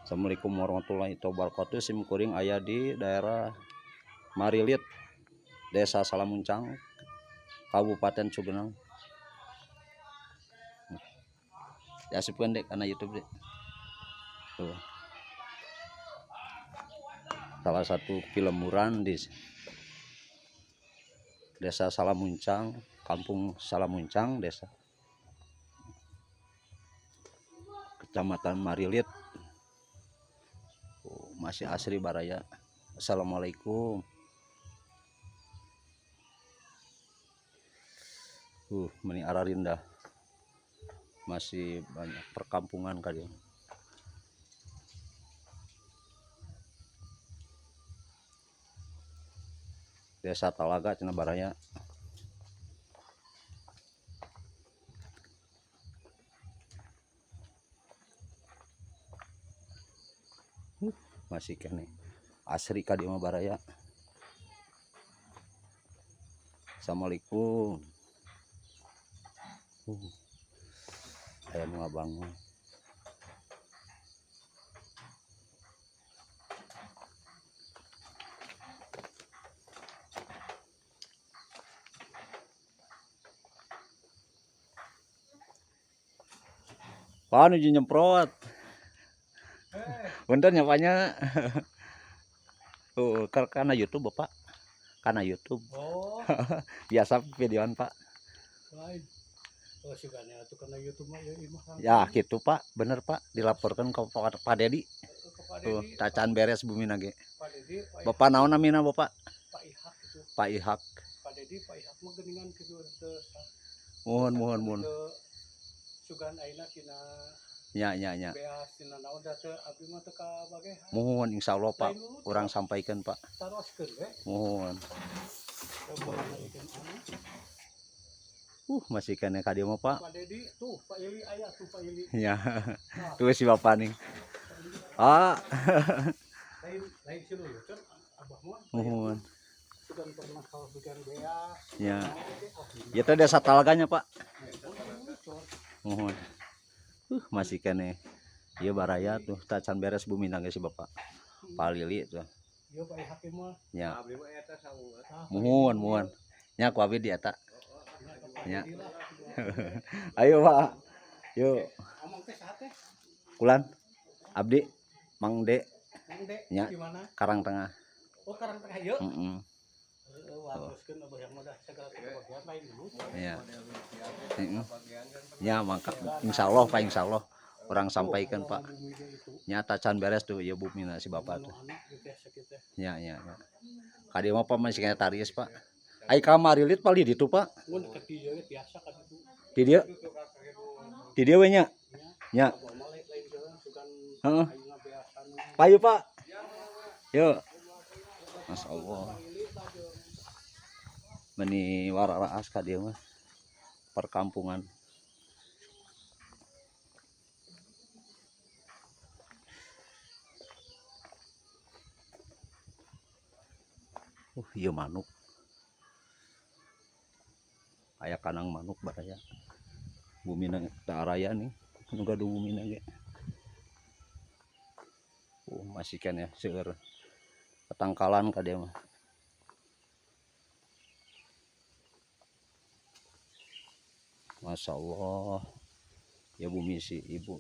Assalamualaikum warahmatullahi wabarakatuh. Sim kuring aya di daerah Marilit, Desa Salamuncang, Kabupaten Cugenang. Diasupkeun dek kana YouTube dek. Tuh. Salah satu filemuran di Desa Salamuncang, Kampung Salamuncang, Desa Kecamatan Marilit. Oh, masih asri baraya. Assalamualaikum. Meni ararindah. Masih banyak perkampungan kali. Desa Talaga cenah baraya. Masih keneh asri ka dieu mah baraya. Assalamualaikum. Aya nu ngabangun. Pak nuju nyemprot. Punten nya Pak nya. Oh, karena YouTube Bapak. Karena YouTube. Oh, Biasa videoan Pak. lain. Oh, sugane atuh kana YouTube mah ya imah. Ya gitu Pak, bener Pak. Dilaporkan ke Pak Dedi. Ke Pak Tuh, Dedi, tacan beres bumi nage. Pak Dedi, Pak Bapak naon namina Bapak? Pak Ihak itu. Pak Ihak. Pak Dedi, Pak Ihak mah geuningan kitu teu Mohon mohon mohon. teu sugan ayeuna tina Nya nya nya. beas tina naon da teu abdi mah teu kabagehan. Mohon insyaallah Pak, Lain dulu kurang sampaikan Pak. taroskeun we. Mohon. Buahna ieu anu. Masih keneh ka dieu mah Pak. Pak Dedi tuh Pak Ili aya tuh Pak Ili. Ya. Nah, Tuh si Bapak nih. Ah, lain lain si lulucon abah mah mohon. sugan pernah kabagehan beas. Ya. Naon teh, oh, Ya teh desa Talaganya Pak. Mohon. Masih keneh. Ieu baraya tuh tacan beres bumi nangge si Bapak. Pak Lili tuh. Ieu Pak Ihak mah. Ya. Ah, Mohon, mohon. Nya ku abi di eta. Ya. Ya. Ayo Pak. Yuk, Amang teh saha teh? Kulan. Abdi, Mang De, Mang De, Ya. di mana? Karang Tengah. Oh, Karang Tengah yeuh. Heeh. Heeh, wateruskeun abah yang mah dah segala kebagian lain dulu. Ya. Heeh. Ya, maka insyaallah Pak, insyaallah orang sampaikan Pak. Bumi ge itu. Nya tacan beres tuh ya bumina si Bapak tuh. Anu anak gitu ya sakitu teh. Ya, ya, ya. Ka dieu mah Pak masih kena taries Pak. Ai ka Marilit palih ditu Pak. Mun ke dieu ge biasa kan itu. Di dieu. Di dieu we nya. Nya. Abah mah lain lain jalan sugan Heeh. ayeuna beasan. Payu Pak. Yuk. Masya Allah. Meni wararaas ka dieu mah. Perkampungan. Ieu manuk. Aya kanang manuk baraya. Bumina teu araya nih. Nu gaduh bumina ge. Masih keneh seueur petangkalan ka dieu mah. Masya Allah. Ya bumi si ibu.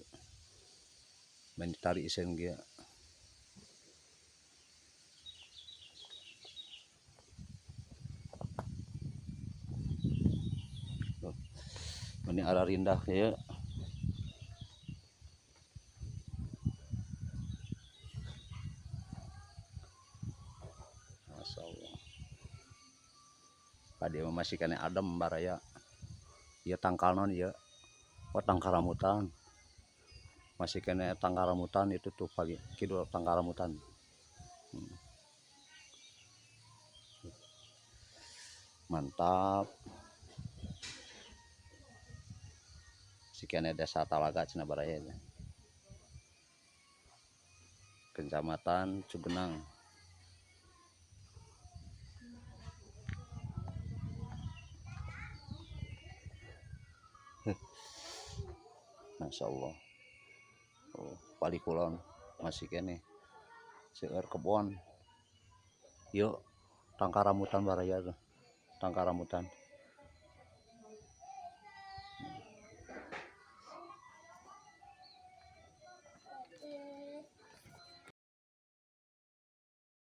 Main ditarik isen ge. Tuh. Ini arah rindah ya. Masya Allah. Tadi masih kena adem baraya. Iya tangkal non iya. Oh tangkal rambutan. Masih kena tangkal rambutan itu tuh pagi kidul tangkal rambutan. Mantap. Si kene desa Talaga cenah baraya teh. Kecamatan Cugenang. Masya Allah. Oh, Pali Kulon. Masih keneh seueur kebon. Yuk, tangkal rambutan, baraya tuh, tangkal rambutan.